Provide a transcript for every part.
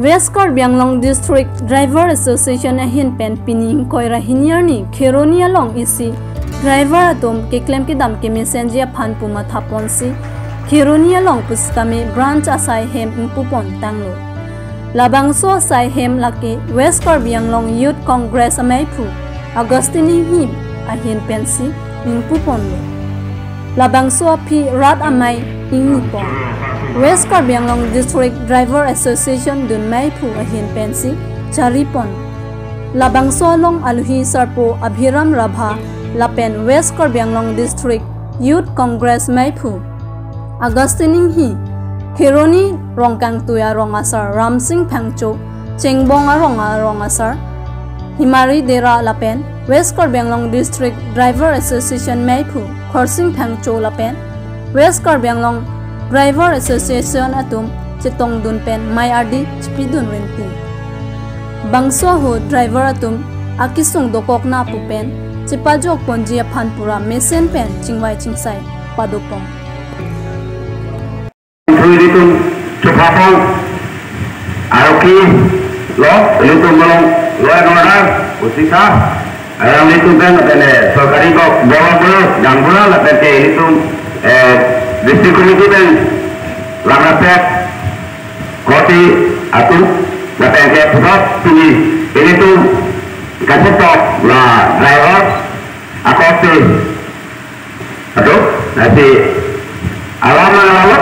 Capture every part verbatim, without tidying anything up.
West Karbi Anglong District Driver Association ahin pen pini ingkoi ra hini arni Kheroni along isi driver atum keklem kedam kemesenji aphan pu mathaponsi Kheroni along pusitame branch asai hem ingpupon tanglo. Labangso asai hem lake West Karbi Anglong Youth Congress ameiphu Augustine Inghim ahin pensi ingpuponlo. Labangso aphi rat amei ingnipon. West Karbi Anglong District Driver Association dun meiphu ahin pensi charipon. Labangso along aluhi sarpo Abhiram Rabha lapen West Karbi Anglong District Youth Congress meiphu Augustine Inghi, Kheroni Rongkangtui arong asar Ramsing Phangcho, Chengbong arong arong asar Himari Dera lapen West Karbi Anglong District Driver Association meiphu Khorsing Phangcho lapen West Karbi Anglong Driver Association atum chetongdun pen mei ardi chipidun rinti. Bangso ahut driver atum akesung dokokna pu pen chepajokponji aphan pura mesen pen chingvai chingsai padopon. Ilitum chupapon aroki lo, ilitum malong law and order, usisa, alanglitum pen, pen, eh, sorkari kok, bolo bolo, dambura, lapen ke ilitum, eh, district committee pen, langapet, koti, atum, lapen ke pusat, pini, ilitum, kasetok, la, driver, akoti, atum, nasi, alam, alam,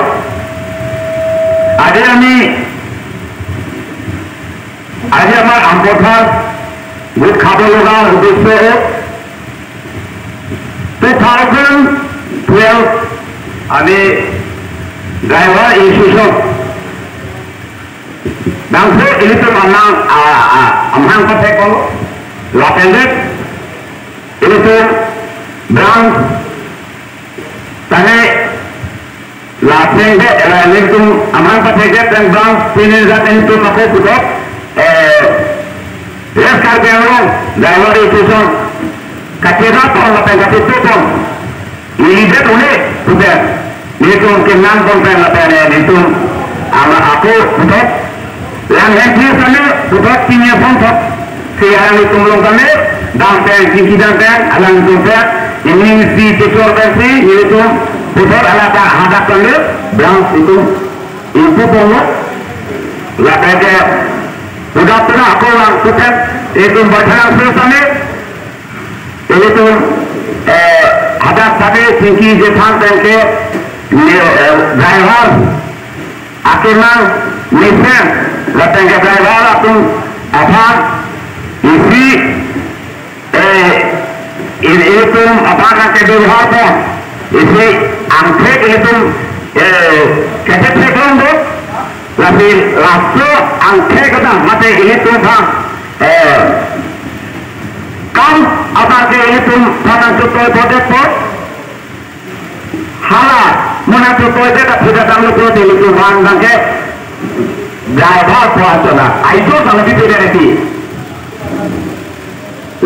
adi ami, আজি আমাৰ আমপথাৰ গোট খাব লগা উদ্দেশ্য হ'ল two thousand twelve আমি driver association dangso ilitum amang, a, a, amang pathek ko lapen det ilitum branch tane lapen det, eh, ilitum amang pathek det pen branch pini jat ilitum ako puthot, eh, West Karbi Anglong Driver Association kachera pon lapen kachetu pon ili det une puthot ilitum kenangpon pen lapen, eh, ilitum ama ako puthot lang hem phi same puthot pinya pon thot. Si alanglitum along kami, dam pen, chingki dam pen, alanglitum pen, ini si kechor pen si, ilitum, puthot alata hadak kami, branch itum, itum pon lo, lapen ke, udah pernah ako lang puthot, itum bertang si same, ilitum, eh, hadak kami, chingki jethan pen ke, ni, eh, driver, akemang mesen lapen ke driver atum aphan isi, eh, il-, ilitum aphan ke bebehar pon isi angthek ilitum, eh, ketheklong do, lasi laso angthek kata mate ilitum aphan, eh, kam aphan ke ilitum aphan chutoi bodet pon. Hala, mona tu toy beta puja tang lupo te lupo bang bang ke. Driver ko achona. Aijo tang di pede reti.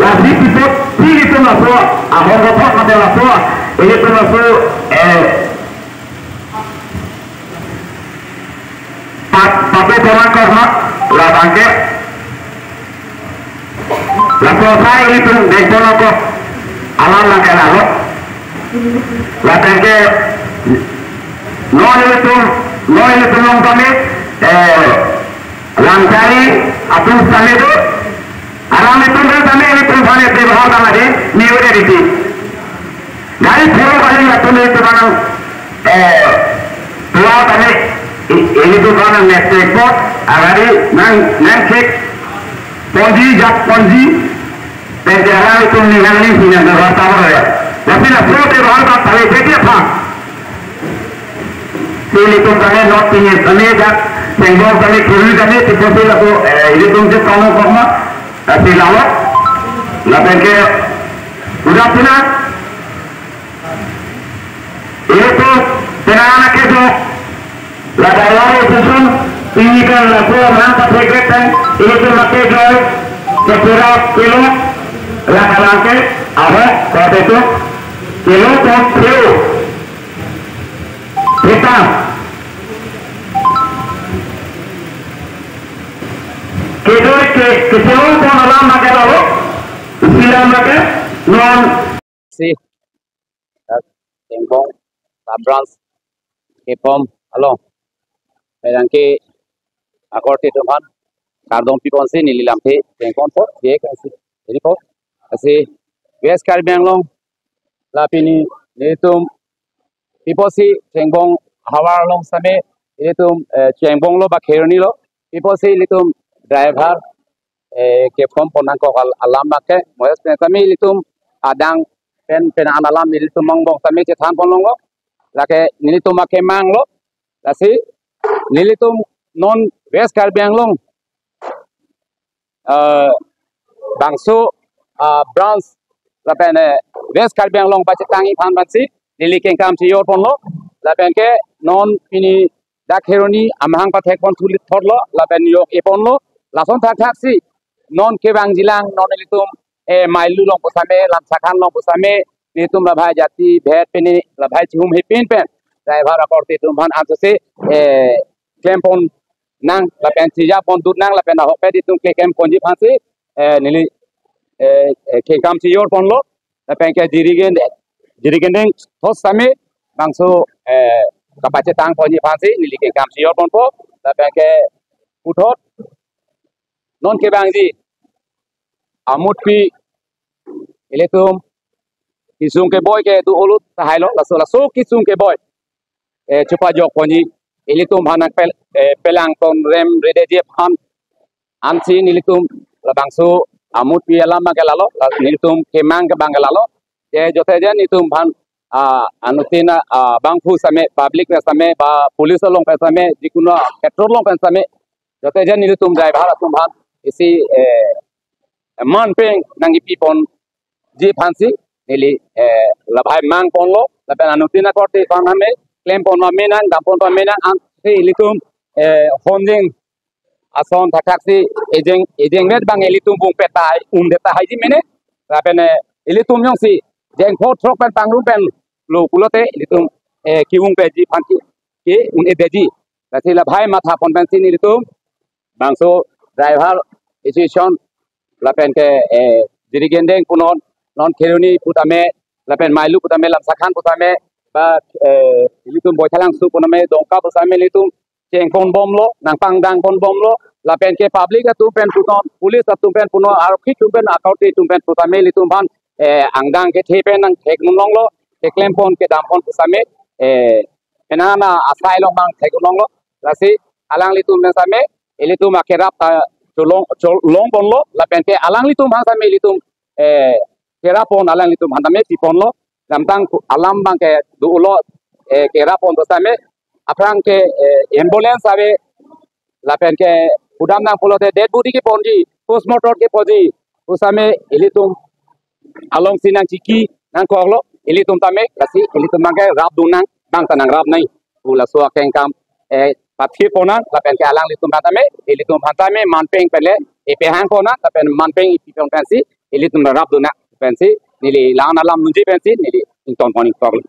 Lasi pipot, pili tu laso, ahong ko pot mate laso, ini tu laso, eh, Pat-, patu pemangkok mak, labang ke. Laso sai ilitum dengpon ako alam lang ke lalo. Lapen ke, no ilitum, no ilitum long kami, eh, langkari, atum kami tu, alam ilitum tu kami ilitum kami tu bahar kami di, ni udah di. Gari pharo kali atum ilitum manang, eh, tua kami, i-, ilitum manang next report, agari nang, nang cek, ponji, jak ponji, pen ke alanglitum ni nang ni sinyang na rata mo ya. Tapi na pro te bahar ka tali cek ya pa. Si ilitum kami not tinggi kami jak, senggol kami kiri kami, tipe si laku, eh, ilitum cek kamu kok ma, tapi lawak, lapen ke, udah punah, Ilitum penang anak kedo. La dalam susun tinggi kan laku nang pathek pen ilitum make joy kepura kilo la kalangke awak kau itu kilo pon kilo. Kita. Ke, keselam pon alam paket alo, sila paket, non. Si, dak Chengbong sub branch kepom along, merang ke akorte atum aphan kardom piponsi neli lamthe chengponpo, je kasi. Jadi po, asi West Karbi Anglong, la pini nelitum piposi Chengbong havar along same, nelitum, eh, Chengbong lo ba Kheroni lo, piposi nelitum driver, eh, kepom pon nangkok al-, alam paket, mo-es pen same nelitum adang pen pen an alam nelitum angbong same chethan pon longlo, lake nelitum akemang lo, lasi nelitum non West Karbi Anglong, eh, bangso, ah, branch lapen, eh, West Karbi Anglong pachetangji aphan pensi neli kengkam chejor ponlo, lapen ke non pini dak Kheroni amahang pathek pon thuli thotlo, lapen yok-e ponlo, lason thakthaksi non kevangjilang, non nelitum, eh, mailu along pusame, lamsakhan along pusame, nelitum labhai jati bhet pini labhai chihum hepin pen driver akorte atum aphan ansose, eh, klem pon nang lapen chejak pon dut nang lapen ahokpet itum keklem ponji aphansi, eh, neli, eh, eh, kengkam chejor ponlo, lapen ke jirigen, jirigen deng thos same bangso, eh, kapachetang ponji aphansi neli kengkam chejor ponpo, lapen ke puthot non kevangji amutpi ilitum kesung keboi ke do-o lo tahai lo, laso laso kesung keboi, eh, chepajok ponji ilitum aphan nangpel, eh, pelang ton rem redeji aphan ansi nelitum labangso amutpi alam abang ke lalo, la nelitum kemang ke abang ke lalo. Je jote je nelitum aphan, ah, anuttin, ah, bangphu same, public pen same, ba police along pen same, jikono petrol along pen same, jote je nelitum driver atum aphan isi, eh, manpeng nangkipi ponji aphansi neli, eh, labhai mang ponlo, lapen anuttin akorte aphan same klem pon pame nang, dam pon pame nang, ansi ilitum, eh, honjing ason thakthaksi ejeng, ejeng vet abang ilitum bung pet tahai, un det tahaiji mene, lapen, eh, ilitum jongsi jeng pho throk pen pangrum pen lo pulote ilitum, eh, ke-ung peji aphan ke, ke-un-edetji. Lasi labhai matha pon pensi nelitum bangso driver association lapen ke, eh, jirigen deng punon, non Kheroni putame, lapen mailu putame, lamsakhan putame, ba, eh, ilitum Baithalangso putame, Dongka putame ilitum cheng pon bomlo, nangpangdang pon bomlo, lapen ke public atum pen punon, police atum pen punon, arokhi atum pen, akorte atum pen putame ilitum aphan, eh, angdeng kethe pen nangthek-un longlo, keklem pon kedam pon pusame, eh, enana asai along abang thek-un longlo, lasi alanglitum pen same ilitum akerap ta cholong, cholong ponlo, lapen ke alanglitum aphan same ilitum, eh, kerap pon alanglitum aphan tame pi ponlo, damtang alam abang ke do-o lo, eh, kerap pon pusame, aphrang ke, eh, ambulance ave, lapen ke pudam nang pulote dead body keponji, postmortem keponji pusame ilitum alongsi nangchiki nangkoklo, ilitum tame, lasi ilitum abang ke rapdun nang, bang ta nangrap nai pu laso akengkam, eh, pathi pon nang, lapen ke alanglitum aphan tame, ilitum aphan tame manpeng pen le, epehang pon nang, lapen manpeng ipi pon pensi ilitum rapdun nang pensi neli la-an alam nunji pensi neli ington pon ingkoklo.